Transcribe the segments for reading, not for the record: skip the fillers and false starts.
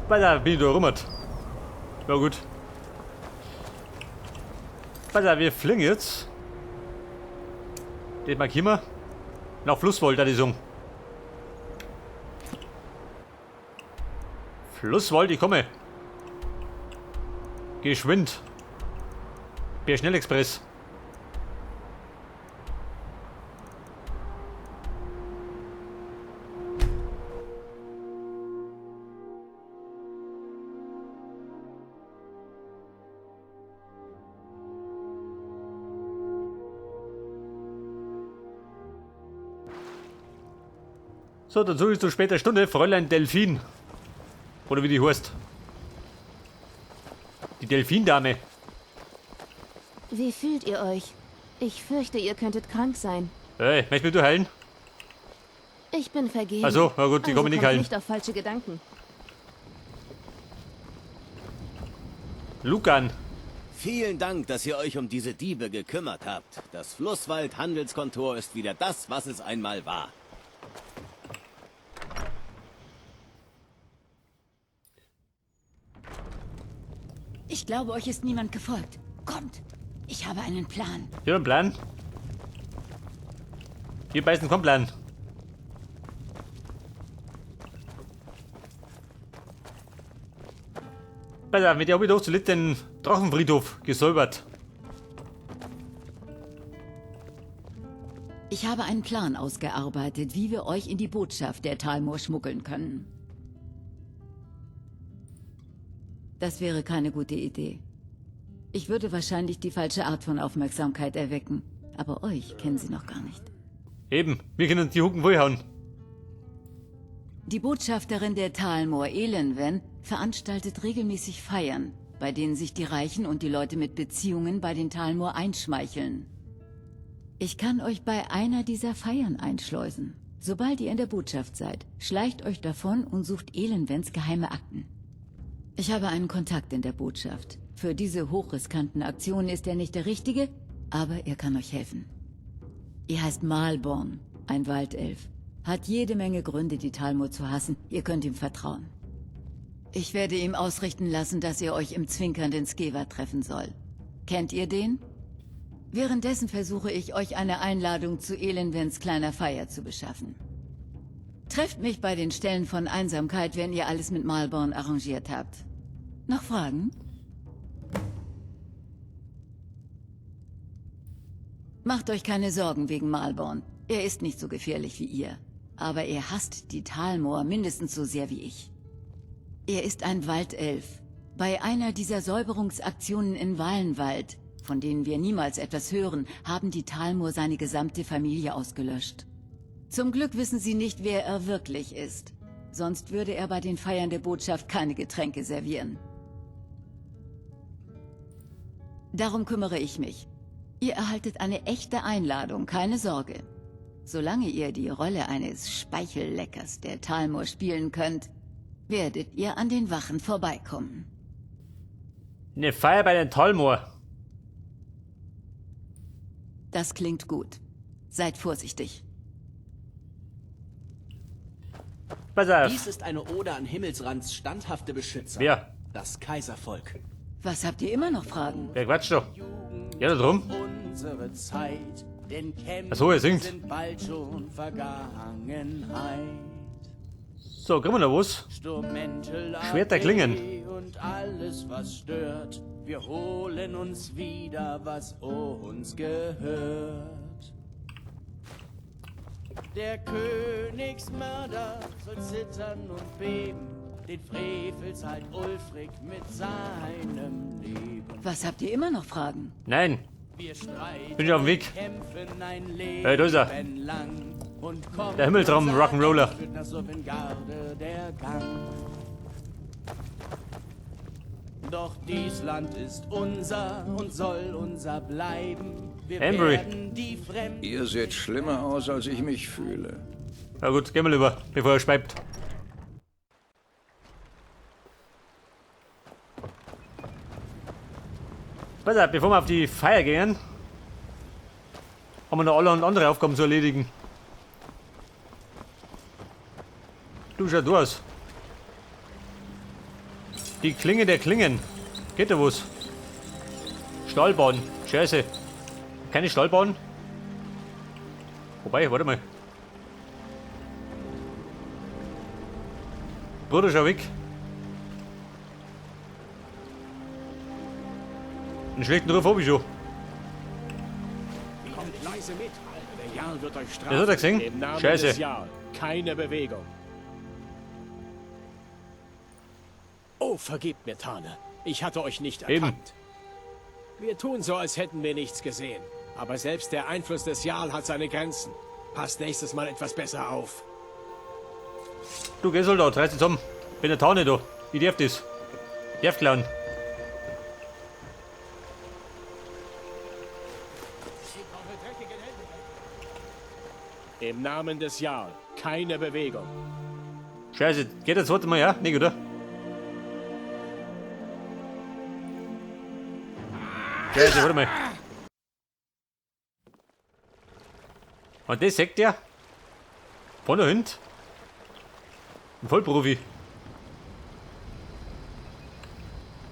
Pass auf, bin ich da rum. Ja gut. Pass auf, wir fliegen jetzt. Das markieren wir. Nach Flusswald, da die sagen. Flusswald, ich komme. Geschwind. Per Schnellexpress. So, dann suche ich zu später Stunde Fräulein Delfin. Oder wie die heißt. Die Delfindame. Wie fühlt ihr euch? Ich fürchte, ihr könntet krank sein. Hey, möchtest du heilen? Ich bin vergeben. Ach so, na gut, die also kommen nicht kommt heilen. nicht auf falsche Gedanken. Lucan. Vielen Dank, dass ihr euch um diese Diebe gekümmert habt. Das Flusswald-Handelskontor ist wieder das, was es einmal war. Ich glaube, euch ist niemand gefolgt. Kommt, ich habe einen Plan. Hier einen Plan. Hier beißen keinen Plan. Pass auf, mit der habe ich doch zuletzt den Drachenfriedhof gesäubert. Ich habe einen Plan ausgearbeitet, wie wir euch in die Botschaft der Thalmor schmuggeln können. Das wäre keine gute Idee. Ich würde wahrscheinlich die falsche Art von Aufmerksamkeit erwecken. Aber euch kennen sie noch gar nicht. Eben, wir können uns die Hucken vollhauen. Die Botschafterin der Thalmor, Elenwen, veranstaltet regelmäßig Feiern, bei denen sich die Reichen und die Leute mit Beziehungen bei den Thalmor einschmeicheln. Ich kann euch bei einer dieser Feiern einschleusen. Sobald ihr in der Botschaft seid, schleicht euch davon und sucht Elenwens geheime Akten. Ich habe einen Kontakt in der Botschaft. Für diese hochriskanten Aktionen ist er nicht der Richtige, aber er kann euch helfen. Er heißt Malborn, ein Waldelf. Hat jede Menge Gründe, die Thalmor zu hassen. Ihr könnt ihm vertrauen. Ich werde ihm ausrichten lassen, dass ihr euch im zwinkernden Skeva treffen soll. Kennt ihr den? Währenddessen versuche ich, euch eine Einladung zu Elenwens kleiner Feier zu beschaffen. Trefft mich bei den Stellen von Einsamkeit, wenn ihr alles mit Malborn arrangiert habt. Noch Fragen? Macht euch keine Sorgen wegen Malborn. Er ist nicht so gefährlich wie ihr. Aber er hasst die Thalmor mindestens so sehr wie ich. Er ist ein Waldelf. Bei einer dieser Säuberungsaktionen in Valenwald, von denen wir niemals etwas hören, haben die Thalmor seine gesamte Familie ausgelöscht. Zum Glück wissen sie nicht, wer er wirklich ist. Sonst würde er bei den Feiern der Botschaft keine Getränke servieren. Darum kümmere ich mich. Ihr erhaltet eine echte Einladung, keine Sorge. Solange ihr die Rolle eines Speichelleckers der Thalmor spielen könnt, werdet ihr an den Wachen vorbeikommen. Eine Feier bei den Thalmor. Das klingt gut. Seid vorsichtig. Pass auf. Dies ist eine Ode an Himmelsrands standhafte Beschützer. Wer? Das Kaiservolk. Was habt ihr immer noch Fragen? Wer quatscht doch? Ja, da drum. Unsere Zeit, denn Kämpfe Ach so, er singt. sind bald schon Vergangenheit. So, kriegen wir noch was? Sturmmäntel, Schwerter klingen. Und alles, was stört. Wir holen uns wieder, was uns gehört. Der Königsmörder soll zittern und beben. Den Frevel zahlt Ulfric mit seinem Leben. Was habt ihr immer noch Fragen? Nein. Wir streiten, Bin ich auf dem Weg. kämpfen ein Leben Hey, da ist er. lang und kommen Der Himmeltraum unser Rock'n'Roller. End führt nach Sovngarde der Gang. Doch dies Land ist unser und soll unser bleiben. Wir Embry. werden die Fremden Ihr seht schlimmer aus, als ich mich fühle. Na gut, gehen wir lieber, bevor er speibt. Pass auf, bevor wir auf die Feier gehen, haben wir noch alle und andere Aufgaben zu erledigen. Du schau du aus. Die Klinge der Klingen. Geht da was? Stahlbahn. Scheiße. Keine Stahlbahn? Wobei, warte mal. Bruder, schau weg. Einen schlechten Ruf hab ich schon. Kommt leise mit. Der Jarl wird euch strafen. Das hat er gesehen. Im Namen Scheiße. des Jarl. Keine Bewegung. Oh, vergebt mir, Tane. Ich hatte euch nicht Eben. erkannt. Wir tun so, als hätten wir nichts gesehen. Aber selbst der Einfluss des Jarl hat seine Grenzen. Passt nächstes Mal etwas besser auf. Du geh Soldat, reiß dich zusammen. Bin der Tane da. Ich darf das. Ich darf klauen. Im Namen des Jarl. Keine Bewegung. Scheiße, geht das zweite Mal, ja? Nicht, oder? Scheiße, warte mal. Und das sagt der? Von der Hund? Ein Vollprofi.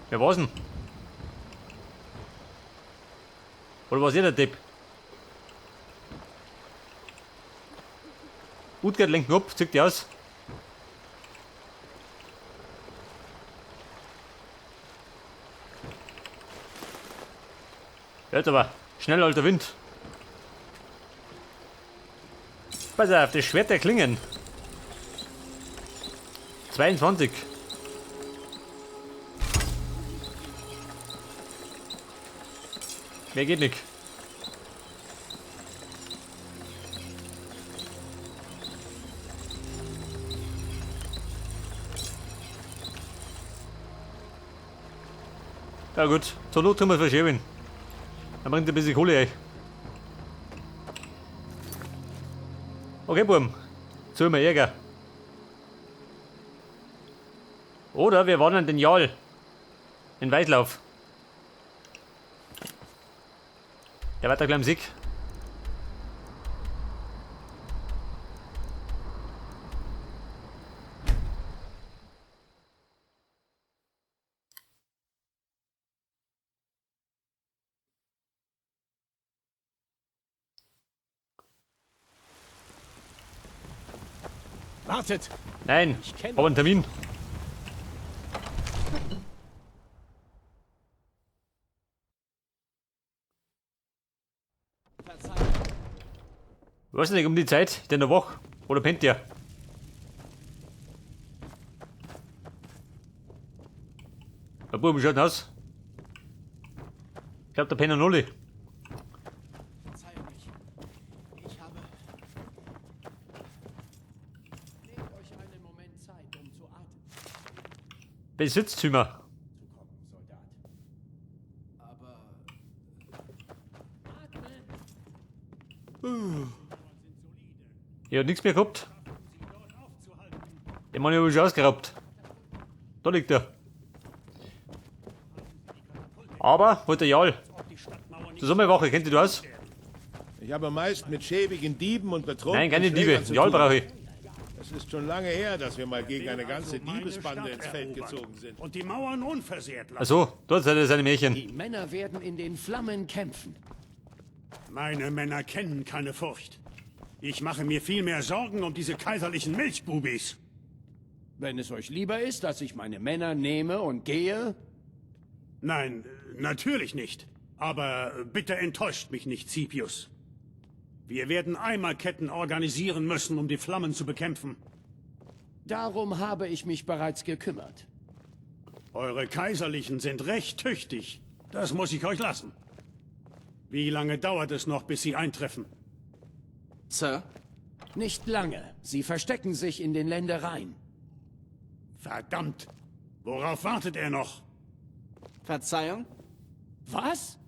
Wer war's denn? Oder war's ihr der Depp? Utgard lenkt ihn ab, zieht die aus. Jetzt aber, schnell, alter Wind. Pass auf, das Schwert der Klingen. 22. Mehr geht nicht. Ja gut, zur Not tun wir es verschieben. Dann bringt ein bisschen Kohle ein. Okay, Buben. Zu immer Ärger. Oder wir wandern den Jarl. In Weitlauf. Der wird da gleich im Sieg. Wartet! Nein, Ich kenn- aber einen Termin. Weiß nicht, um die Zeit, denn der wach. Oder pennt der? Der Bub, wie schaut denn aus? Ich glaub, der pennt noch alle. Verzeihung, ich habe... Nehmt euch einen Moment Zeit, um zu atmen Besitztümer. zu kommen, Soldat. Aber Ich hab nichts mehr gehabt. Den Mann hab ich schon ausgeraubt. Da liegt er. Aber, wollte der Jarl. Zur Sommerwache, kennt ihr das? Ich habe meist mit schäbigen Dieben und betrunkenen Nein, keine Diebe. Schlägern zu Jarl tun. brauche ich. Es ist schon lange her, dass wir mal gegen eine ganze Also meine Diebesbande Stadt ins Feld erobern gezogen sind. Und die Mauern unversehrt lassen. Achso, dort seid ihr seine Märchen. die Männer werden in den Flammen kämpfen. Meine Männer kennen keine Furcht. Ich mache mir viel mehr Sorgen um diese kaiserlichen Milchbubis. Wenn es euch lieber ist, dass ich meine Männer nehme und gehe, Nein, natürlich nicht. Aber bitte enttäuscht mich nicht, Scipius. Wir werden Eimerketten organisieren müssen, um die Flammen zu bekämpfen. darum habe ich mich bereits gekümmert. Eure Kaiserlichen sind recht tüchtig. Das muss ich euch lassen. Wie lange dauert es noch, bis sie eintreffen? Sir? Nicht lange. Sie verstecken sich in den Ländereien. Verdammt! Worauf wartet er noch? Verzeihung? Was?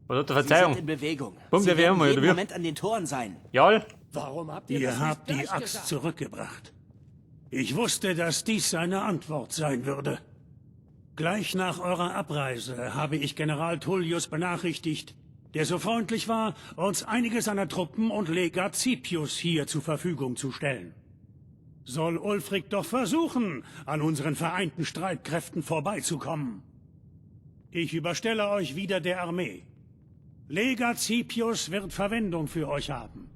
Was hat der Sie sind Verzeihung? in Bewegung. Bumm, Sie der werden werden wir, jeden oder wie? Moment an den Toren sein. Jarl? Warum habt ihr, Ihr das habt nicht die gleich Axt gesagt? zurückgebracht. Ich wusste, dass dies seine Antwort sein würde. Gleich nach eurer Abreise habe ich General Tullius benachrichtigt, der so freundlich war, uns einige seiner Truppen und Legat Scipius hier zur Verfügung zu stellen. Soll Ulfric doch versuchen, an unseren vereinten Streitkräften vorbeizukommen. Ich überstelle euch wieder der Armee. Legat Scipius wird Verwendung für euch haben.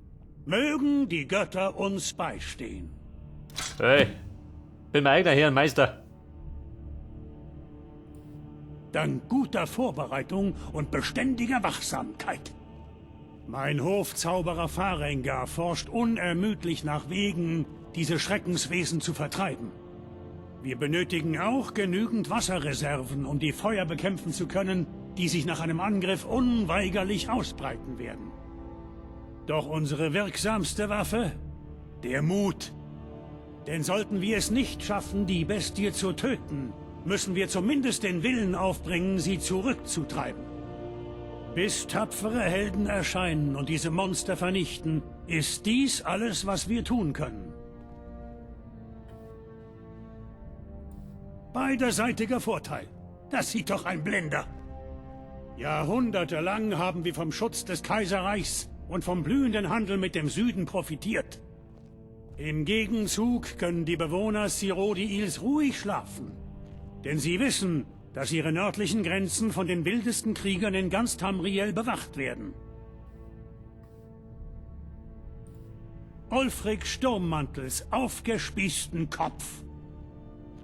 Mögen die Götter uns beistehen. Hey, bin mein eigener Herr und Meister. Dank guter Vorbereitung und beständiger Wachsamkeit. Mein Hofzauberer Farengar forscht unermüdlich nach Wegen, diese Schreckenswesen zu vertreiben. Wir benötigen auch genügend Wasserreserven, um die Feuer bekämpfen zu können, die sich nach einem Angriff unweigerlich ausbreiten werden. Doch unsere wirksamste Waffe? Der Mut. Denn sollten wir es nicht schaffen, die Bestie zu töten, müssen wir zumindest den Willen aufbringen, sie zurückzutreiben. Bis tapfere Helden erscheinen und diese Monster vernichten, ist dies alles, was wir tun können. Beiderseitiger Vorteil. Das sieht doch ein Blinder. Jahrhundertelang haben wir vom Schutz des Kaiserreichs und vom blühenden Handel mit dem Süden profitiert. Im Gegenzug können die Bewohner Cyrodiils ruhig schlafen. Denn sie wissen, dass ihre nördlichen Grenzen von den wildesten Kriegern in ganz Tamriel bewacht werden. Ulfric Sturmmantels aufgespießten Kopf.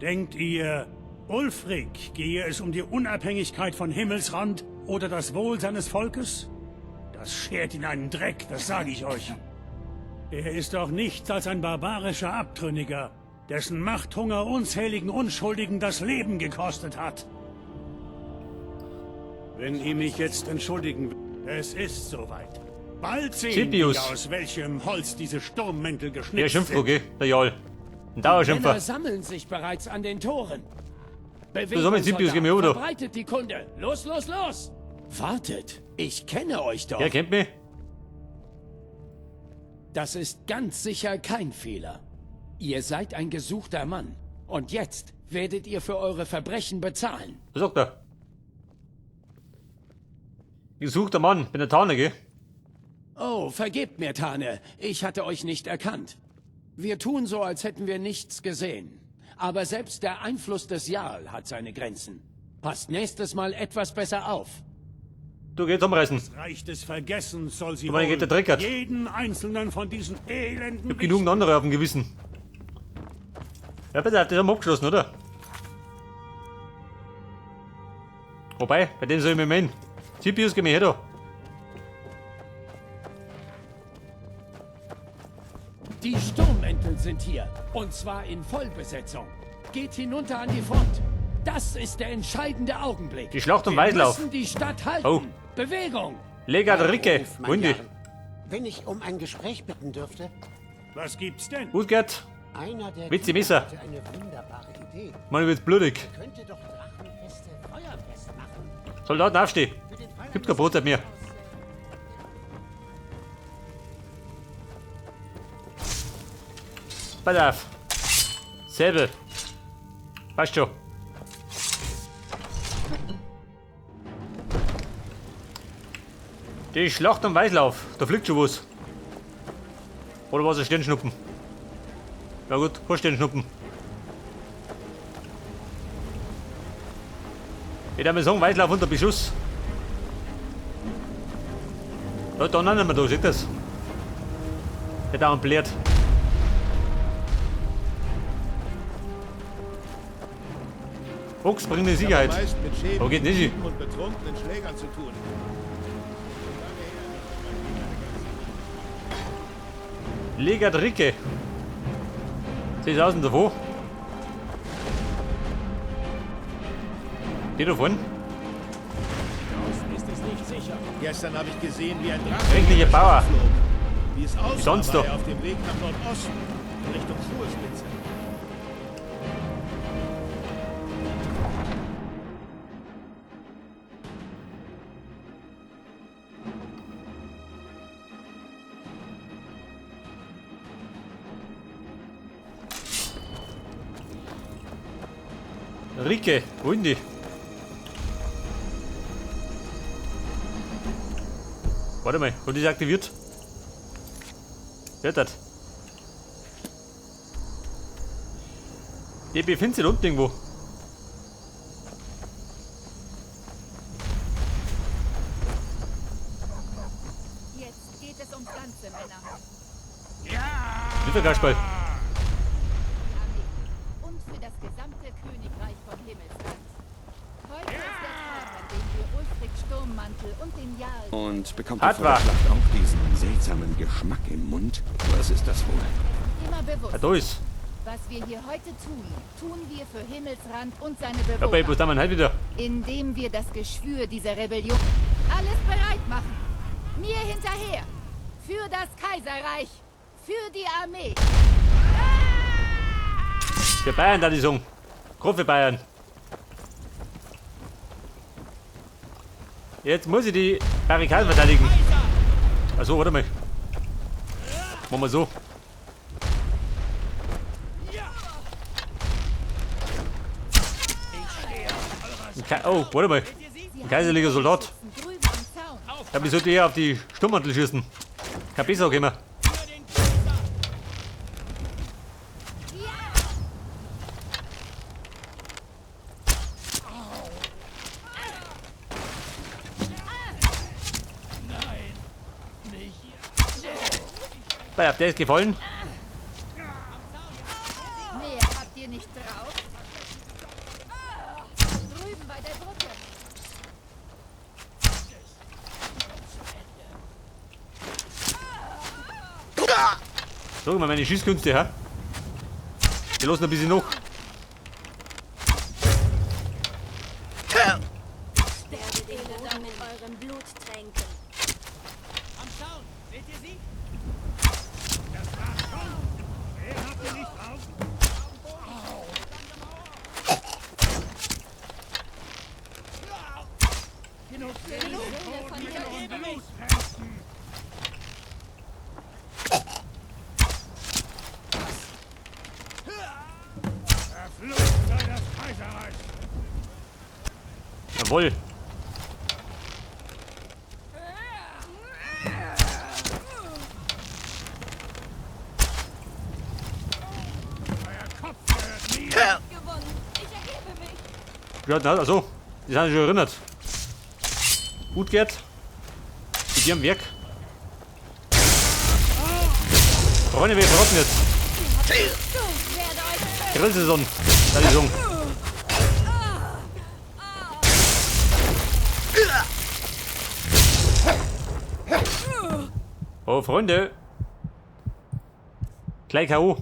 Denkt ihr, Ulfric gehe es um die Unabhängigkeit von Himmelsrand oder das Wohl seines Volkes? Das schert ihn einen Dreck, das sage ich euch. Er ist doch nichts als ein barbarischer Abtrünniger, dessen Machthunger unzähligen Unschuldigen das Leben gekostet hat. Wenn ihr mich jetzt entschuldigen, es ist soweit. Bald sehen wir, aus welchem Holz diese Sturmmäntel geschnitzt sind. Okay, der Jarl. Ein Dauerschimpfer. Männer sammeln sich bereits an den Toren. Bewegung, Scipius, geh mir über. Verbreitet die Kunde. Los, los, los! Wartet, ich kenne euch doch. Er kennt mich. Das ist ganz sicher kein Fehler. Ihr seid ein gesuchter Mann. Und jetzt werdet ihr für eure Verbrechen bezahlen. Was sagt er? Gesuchter Mann, bin der Tane, gell? Oh, vergebt mir, Tane. Ich hatte euch nicht erkannt. Wir tun so, als hätten wir nichts gesehen. Aber selbst der Einfluss des Jarl hat seine Grenzen. Passt nächstes Mal etwas besser auf. Du gehst umreißen. Das Reich des Vergessens soll sie holen. Geht der Dreckert. Jeden einzelnen von diesen elenden. Ich hab genug andere auf dem Gewissen. Ja, bitte, das haben wir abgeschlossen, oder? Wobei, bei dem soll ich mich melden. Scipius, geh mir her da. Die Sturmmäntel sind hier. Und zwar in Vollbesetzung. Geht hinunter an die Front. Das ist der entscheidende Augenblick. Die Schlacht um Weißlauf. Wir müssen die Stadt halten. Oh. Bewegung! Legat Ricke. Wundi. Wenn ich um ein Gespräch bitten dürfte. Was gibt's denn? Gut, Gerd. Einer der Witzi Messer. hatte eine wunderbare Idee. Mann, wird's blutig. Könnte doch Drachenfeste feuerfest machen. Soldaten aufstehen. Gibt kein Brotzeit mehr. Pass auf. Säbel. Passt schon. Die Schlacht am Weißlauf. Da fliegt schon was. Oder was ein Sternschnuppen? Ja gut, kein Sternschnuppen. Ich würde mal sagen, Weißlauf unter Beschuss. Da, da nicht mehr da, seht das? Der da blärt. Fuchs bringt die Sicherheit. Wo geht nicht? Und betrunkenen Schlägern zu tun. Legat Ricke. 10.000 davon. Die da vorne. Draußen ist es nicht sicher. Gestern habe ich gesehen, wie ein Drache Schreckliche Bauer. Wie es aussah, sonst war doch. er auf dem Weg nach Nordosten, in Richtung Schurspitze. Ricke, wo sind die? Warte mal, hat die aktiviert? Wer hat das? Die befindet sich unten irgendwo. Jetzt geht es ums Ganze, Männer. Wie Kasperl. Und für das gesamte Königreich von Himmelsrand. Heute ist der Tag, an dem wir Ulfric Sturmmantel und den Jarl... Und bekommt ihr vor der Schlacht auch diesen seltsamen Geschmack im Mund? Was ist das wohl? Immer bewusst. Ja, da ist. Was wir hier heute tun, tun wir für Himmelsrand und seine Bewohner. Ja, aber ich muss da mal halt wieder. Indem wir das Geschwür dieser Rebellion alles bereit machen. Mir hinterher. Für das Kaiserreich. Für die Armee. Für Bayern da die Song. Gerade für Bayern. Jetzt muss ich die Barrikaden verteidigen. Achso, warte mal. Machen wir so. Oh, warte mal. Ein kaiserlicher Soldat. Ja, wieso sollte ich auf die Sturmmantel schießen? Kein besser kommen. Auf der ist gefallen. Mehr habt ihr nicht drauf. Drüben bei der Brücke. Sag mal meine Schießkünste, hä? Die lassen ein bisschen noch. Werdet ihr mit eurem Blut tränken. Am Zaun, seht ihr sie? Jawohl. Ja, also, die sind schon erinnert. Gut, Gerd. Mit dir am Werk. Freunde, wir verrotten jetzt. Grillsaison. Da die Song. Oh, Freunde. Gleich K.O.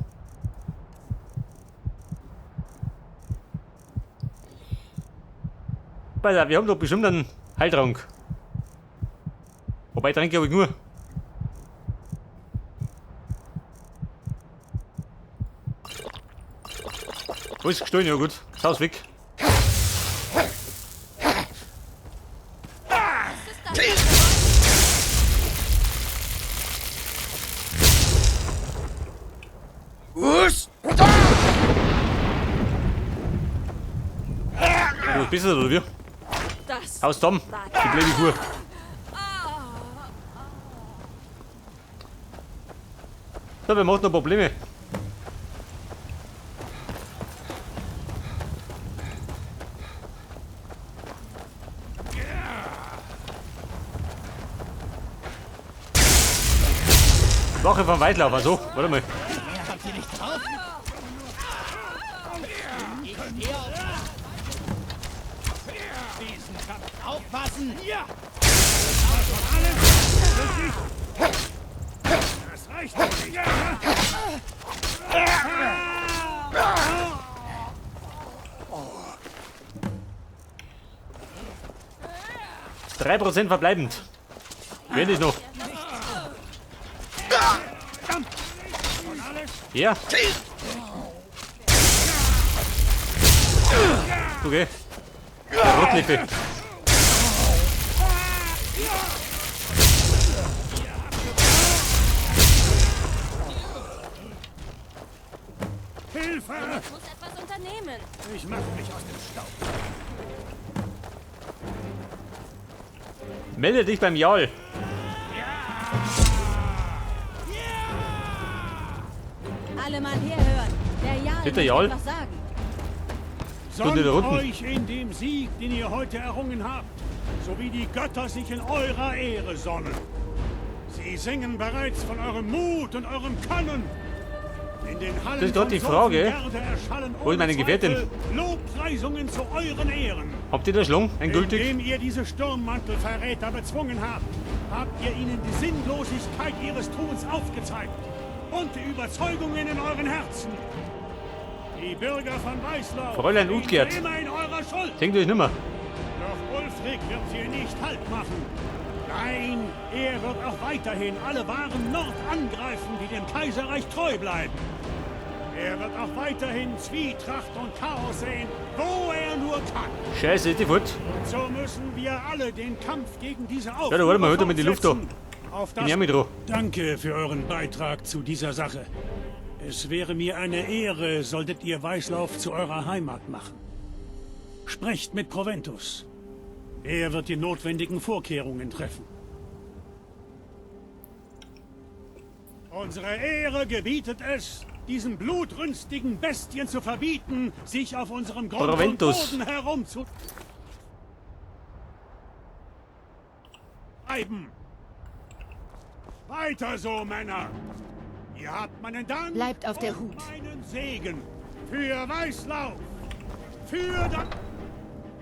Alter, wir haben doch bestimmt einen Heiltrank. Wobei, Tränke habe ich nur. Wo ist gestohlen? Ja gut. Das Haus weg. Du bist besser oder wie? Aus Tom, die blöde Kuh. So, wir machen noch Probleme. Wache vom Weitlauf, also, warte mal. Aufpassen! Ja! Das reicht nicht! 3% verbleibend. Wenn ich noch. Ja. Okay. Der Rotlippe. Hilfe! Ich muss etwas unternehmen. Ich mache mich aus dem Staub. Melde dich beim Jarl. Alle mal herhören. Der Jarl Bitte, Jarl. möchte etwas sagen. Stunde da Sonnt unten. euch in dem Sieg, den ihr heute errungen habt, so wie die Götter sich in eurer Ehre sonnen. Sie singen bereits von eurem Mut und eurem Können. In den Hallen Das ist gerade von die Frage. Sophengarde erschallen Wo ist ohne meine Gefährtin? Zweifel Lobpreisungen zu euren Ehren. Habt ihr da Schlung? Endgültig? Indem ihr diese Sturmmantelverräter bezwungen habt, habt ihr ihnen die Sinnlosigkeit ihres Tuns aufgezeigt und die Überzeugungen in euren Herzen. Die Bürger von Weißlauf Fräulein stehen Utgerd. immer in eurer Schuld. Singt euch nimmer. Doch Ulfric wird hier nicht Halt machen. Nein, er wird auch weiterhin alle wahren Nord angreifen, die dem Kaiserreich treu bleiben. Er wird auch weiterhin Zwietracht und Chaos sehen, wo er nur kann. Scheiße, ist die fort? Und so müssen wir alle den Kampf gegen diese Ja, da warte mal, hört mal die Luft da. fortsetzen. Auf Bin das ja mit dran. Danke für euren Beitrag zu dieser Sache. Es wäre mir eine Ehre, solltet ihr Weißlauf zu eurer Heimat machen. Sprecht mit Proventus. Er wird die notwendigen Vorkehrungen treffen. Unsere Ehre gebietet es, diesen blutrünstigen Bestien zu verbieten, sich auf unserem Grund und Proventus. Boden herumzutreiben. Weiter so, Männer! Ihr habt meinen Dank Bleibt auf der und Hut. meinen Segen für Weißlauf, für das...